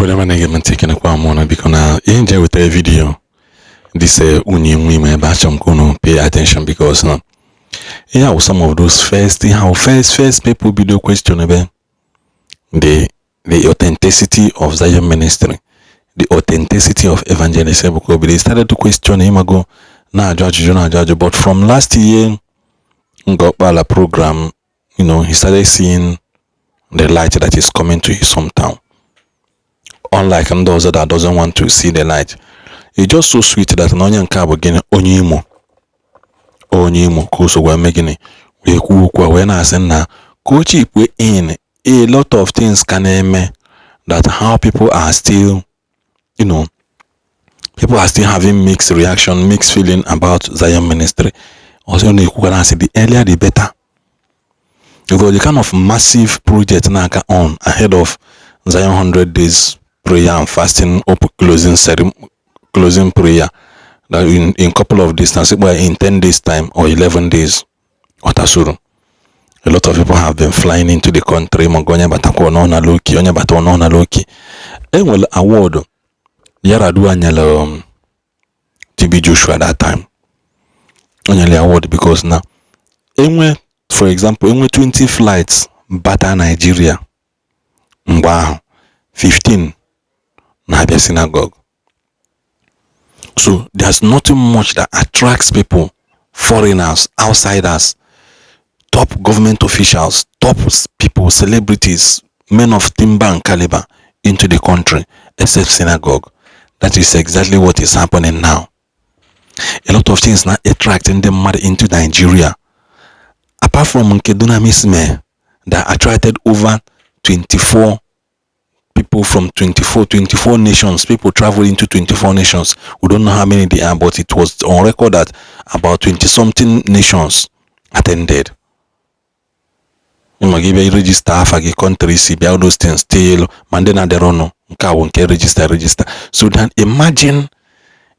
Igbo ọma na-ege m ntị, ekenekwa m ụnụ. Biko, na ihe nje wetara video this unyi nwe ime ebe, achọrọ m ka unu pay attention because na ihe awụ some of those first, ihe awụ first people bido question ebe the authenticity of Zion Ministry, the authenticity of Evangelist Ebuka Obi. They started to question, ịmago, na-ajụ ajụjụ, na-ajụ ajụ. But from last year Ngokpala program, he started seeing the light that is coming to his hometown, unlike ndị ọzọ that doesn't want to see the light. It's just so sweet that na onye nke a bụ gịnị, onye Imo, onye Imo ka o so wee mee gịnị, wee kwuo okwu a, wee na-asị na ka o chipue in a lot of things ka na-eme, that how people are still you know people are still having mixed reaction, mixed feeling about Zion Ministry. Ọzọ na-ekwukwa na-asị, the earlier the better, because the kind of massive project na-aga on ahead of Zion 100 days prayer and fasting open closing ceremony, closing prayer, that in couple of days, in 10 days time or 11 days ọtasuru, a lot of people have been flying into the country. Maka onye batakwa nọ na loki, onye bata nọ na loki. Enwere award Yaradua nyere TB Joshua that time. O nyere award because na enwe, for example, enwe 20 flights bata Nigeria mgbe ahụ, 15 na-abịa synagogue. So there's nothing much that attracts people, foreigners, outsiders, top government officials, top people, celebrities, men of timber and caliber into the country except synagogue. That is exactly what is happening now. A lot of things now attracting the mmadụ into Nigeria, apart from nke Dunamis mee that attracted over 24 people from 24 nations. People travel into 24 nations. We don't know how many they are, but it was on record that about 20 something nations attended. Ịma gị bịa register afa gị, country si bịa, all those things tee elu, ma ndị na-adịrị ọnụ nke a bụ nke register. So then imagine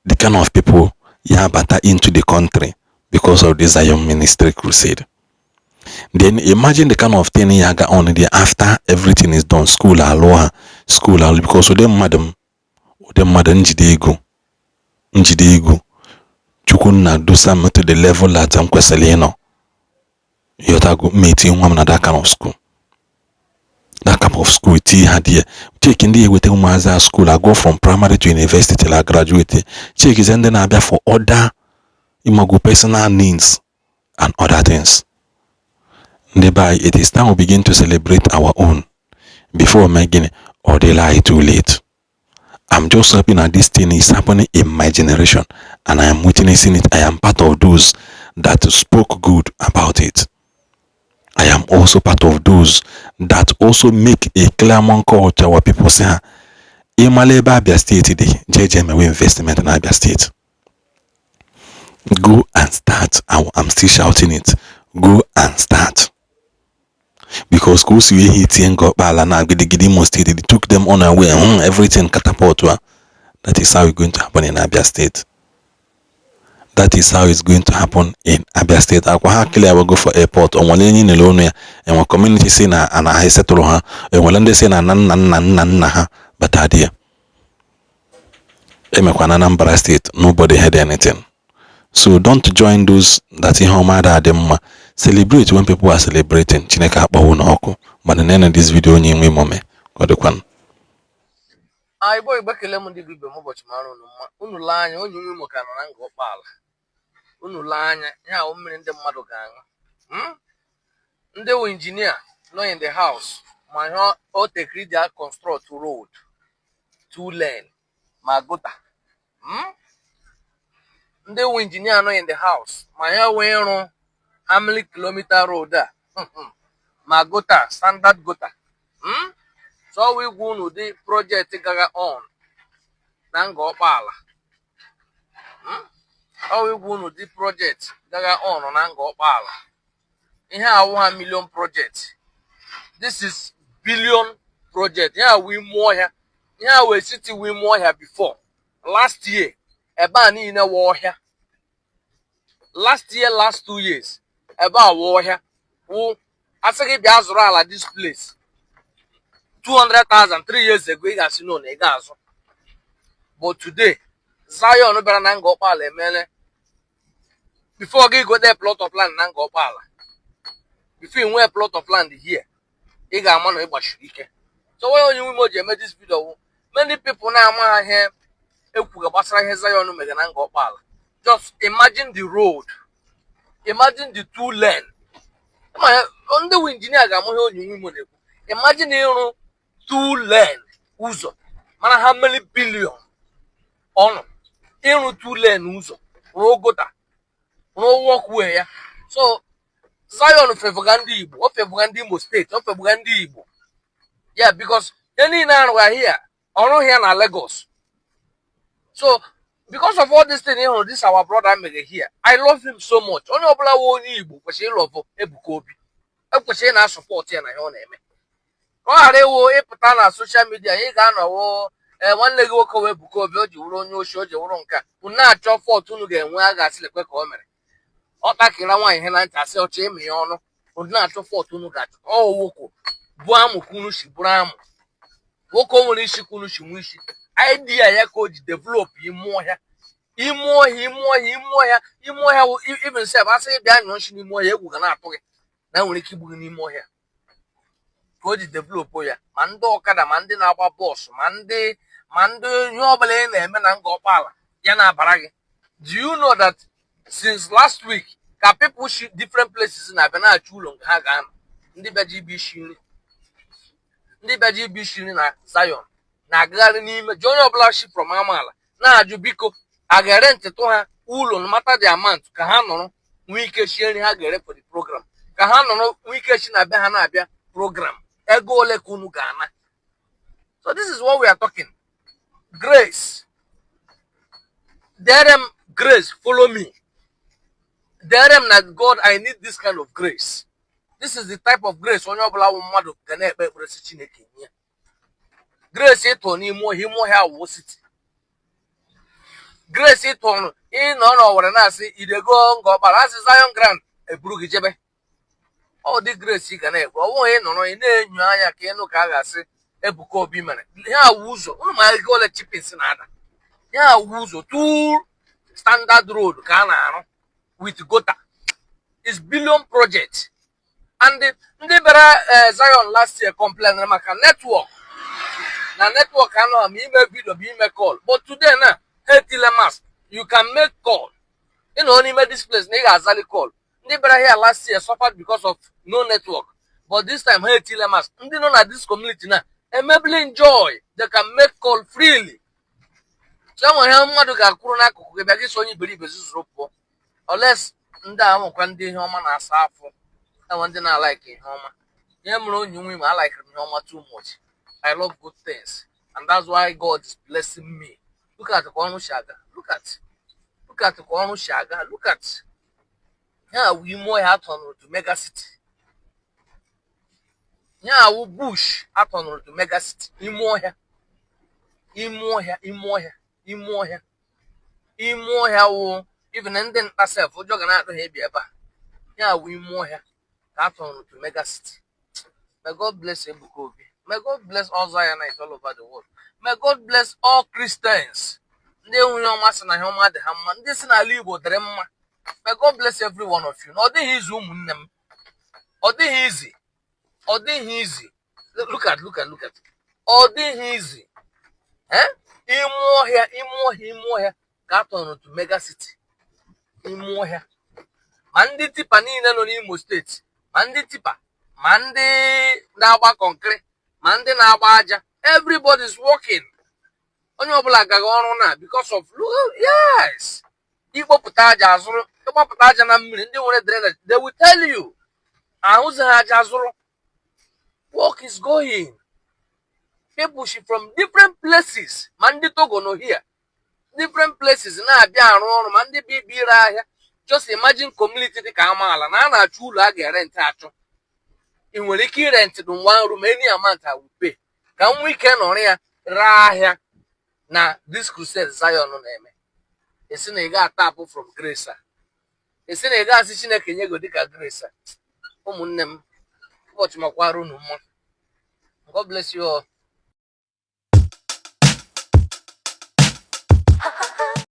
the kind of people ya bata into the country because of the Zion Ministry crusade. Then imagine the kind of thing ya ga on there after everything is done. School alụ ha, school alụ, because ụdị mmadụ m, ụdị mmadụ njide ego, njide ego Chukwu nna dosa m to the level that m kwesịrị ịnọ, ịghọtago, mma etinye nwa m na that kind of school, that kind of school tinye ha dị ya. Check ndị eweta ụmụazị a school agụ from primary to university till I graduate. Check ndị na-abịa for other, ịmago, personal needs and other things. Ndị be anyị, it is time we begin to celebrate our own before mee gịnị, ọ dịla anyị too late. I'm just hoping that this thing is happening in my generation and I am witnessing it. I am part of those that spoke good about it. I am also part of those that also make a clamor call to our people, say ha ịmala ebe Abia State dị, jee jee mewe investment na Abia State. Go and start. I'm still shouting it, go and start, because ka o si wee hitie nga ọkpala na gidigidi Imo State, they took them on away, everything catapult. That is how it's going to happen in Abia State. That is how it's going to happen in Abia State. Akwa ha clear we go for airport. Onwere enyi nele onu ya enwe community si na ana ha esetụrụ ha, enwere ndị si na na nna nna nna nna ha bata dị ya. Emekwa na Anambra State, nobody heard anything. So don't join those that ihe ọma ada adị mma. Celebrate when people are celebrating. Chineke akpọwo n'ọkụ mana nene this video onye nwe mome ka ọ dịkwanụ. A Igbo, Igbo, ekele m ndị bụ ibe m. Ụbọchị mara unu mma. Unu lee anya, onye nwe Imo ka nọ na nga ụkpala. Unu lee anya, ihe ahụ mmiri ndị mmadụ ga-aṅụ. Ndị wụ engineer nọ in the house, ma ihe o tekiri ji construct road two lane ma gutter. Ndị wụ engineer nọ in the house, ma ya wee ịrụ how many kilometer road a ma gutter, standard gutter. So ọ wụ igwe unu ụdị project gaga on na nga ọkpala. Ọ wụ igwe unu ụdị project gaga on na nga ọkpala. Ihe awụ ha million project, this is billion project. Ihe awụ ime ọhịa, ihe awụ city wụ ime ọhịa before last year. Ebe a niile wụ ọhịa last year, last 2 years. Ebe a wụ ọhịa, wụ asị gị bịa zụrụ ala this place. 200,000 3 years ago, ị ga-asị no, na ị ga-azụ. But today, Zion bịara na Nga Ọkpala emele before gị gote plot of land na Nga Ọkpala, before ị nwee plot of land here, ị ga-ama na ị gbachiri ike. So onye onye nwe ji eme this video wụ many people na-ama ihe ekwuga gbasara ihe Zion mere na Nga Ọkpala. Just imagine the road, imagine the two lane. Ma ndị wu engineer ga-amụ ihe onye nwe Imo na-ekwu. Imagine ịrụ two lane ụzọ, mana how many billion ọnụ ịrụ two lane ụzọ, rụọ gutter, rụọ walkway ya. So Zion favourga ndị Igbo, o favourga ndị Imo Steeti, o favourga ndị Igbo ya, because ihe niile arụgha here, ọrụghị ya na Lagos. So because of all this thing ị hụrụ this our brother mere here, I love him so much. Onye ọbụla wụ onye Igbo kwesịrị ịlove Ebuka Obi, ekwesịrị na support ya na ihe ọ na-eme, ka ọ ghara ịwụ ịpụta na social media, ị ga-anọwo ee, nwanne gị nwoke wee Ebuka Obi, o ji wụrụ onye oshi, o ji wụrụ nke a. Unu na-achọ fault unu ga-enwe, a ga-asị lekwe ka o mere, ọ takịra nwaanyị ihe na ntị, asị ọchọ ịmị ya ọnụ. Unu na-achọ fault unu ga-achọ. Ọ nwoke bụ amụ ka unu si bụrụ amụ, nwoke o nwere isi ka unu si nwe isi. Idea ya ka o ji develop ime ọhịa, ime ọhịa, ime ọhịa, ime ọhịa, ime ọhịa wụ even sef, asị gị bịa nyụọ nshi n'ime ọhịa, egwu ga na-atụ gị na enwere ike igbu gị n'ime ọhịa. Ka o ji develop ya, ma ndị ọkada, ma ndị na-agba bus, ma ndị ihe ọbụla ị na-eme na Nga Ọkpala ya na-abara gị. Do you know that since last week ka people shi different places na-abịa na-achọ ụlọ nke ha ga-anọ? Ndị bịaji ibe isi nri, ndị bịaji ibe isi nri na Zion na-agagharị n'ime ji, onye ọbụla shi from amaala na-ajụ, biko, a ga-ere ntịtụ ha ụlọ, no matter the amount, ka ha nọrọ nwee ike shie nri ha ga-ere for the program, ka ha nọrọ nwee ike shi na be ha na-abịa program. Ego ole ka unu ga-ana? So this is what we are talking. Grace dere m, grace follow me. Dere m na God, I need this kind of grace. This is the type of grace onye ọbụla wụ mmadụ ga na-ekpe ekpere si Chineke nye grace. Ịtụ n'ime ọhịa, ime ọhịa awụ city. Grace ịtụ ịnọ n'Owere na-asị idego Nga Ọkpara, asị Zion Grand eburu gị jebe. Ọ dị grace ị ga na-ekpe. Ọ bụghị ị nọrọ ị na-enyo anya ka ịnụ ka a ga-asị Ebuka Obi mere ihe awụ ụzọ. Unu ma ego ole chippings na-ada ihe awụ ụzọ? Two standard road ka a na-arụ with gutter is billion project. And ndị bịara Zion last year complain maka network, na network anọ ma ime video bụ ime call. But today na ha etile mast, you can make call. Ị nọ n'ime this place na ị ga-azali call. Ndị bịara here last year suffered because of no network, but this time ha etile mast. Ndị nọ na this community na emebili enjoy, they can make call freely. So enwere ihe mmadụ ga-akwụrụ n'akụkụ gị bịa gị so onye iberibe zuzuru pụọ, unless ndị a nwekwa ndị ihe ọma na-asa afọ. Enwe ndị na-alike ihe ọma. Ihe mere onye nwe m, alikere m ihe ọma too much. I love good things and that's why God is blessing me. Look at ka ọrụ si aga. Look at ka ọrụ si aga. Look at ya awụ ime ọhịa atọnụrụ to mega city. Ya awụ bush atọnụrụ to mega city. Ime ọhịa, ime ọhịa, ime ọhịa, ime ọhịa, ime ọhịa wụ even ndị nta sef ụjọ ga na-atụ ha ịbịa ebe a. Ya awụ ime ọhịa ka atọnụrụ to mega city. May God bless Ebuka Obi. May God bless all Zionites all over the world. May God bless all Christians. Ndị enweghị ọma sị na ihe ọma dị ha mma, ndị si n'ala Igbo dịrị mma. May God bless every one of you. Na ọ dịghị izu, ụmụnne m, ọ dịghị izi, ọ dịghị izi. Look at, look at, look at. Ọ dịghị izi. Eh, ime ọhịa, ime ọhịa, ime ọhịa ka a tọrọ to mega city. Ime ọhịa, ma ndị tipper niile nọ n'Imo Steeti, ma ndị tipper, ma ndị na-agba concrete, ma ndị na-agba aja, everybody is working. Onye ọbụla gaghị ọrụ na because of, yes, ikpopụta aja azụrụ, ịgbapụta aja na mmiri. Ndị nwere drainage, they will tell you, ahụzi ha aja azụrụ. Work is going. People shi from different places, ma ndị Togo nọ here, different places na-abịa arụ ọrụ, ma ndị bi ire ahịa. Just imagine community dị ka amaala na a na-achọ ụlọ a ga-erent achọ. Ị nwere ike irent dị one room, any amount I will pay, ka m nwee ike nọrọ ya ree ahịa na this crusade Zion na-eme. Esi na ị ga-atapụ from grace a, esi na ị ga-asị Chineke nye gị dịka grace a. Ụmụnne m, ụbọchị makwara unu mma. God bless you all.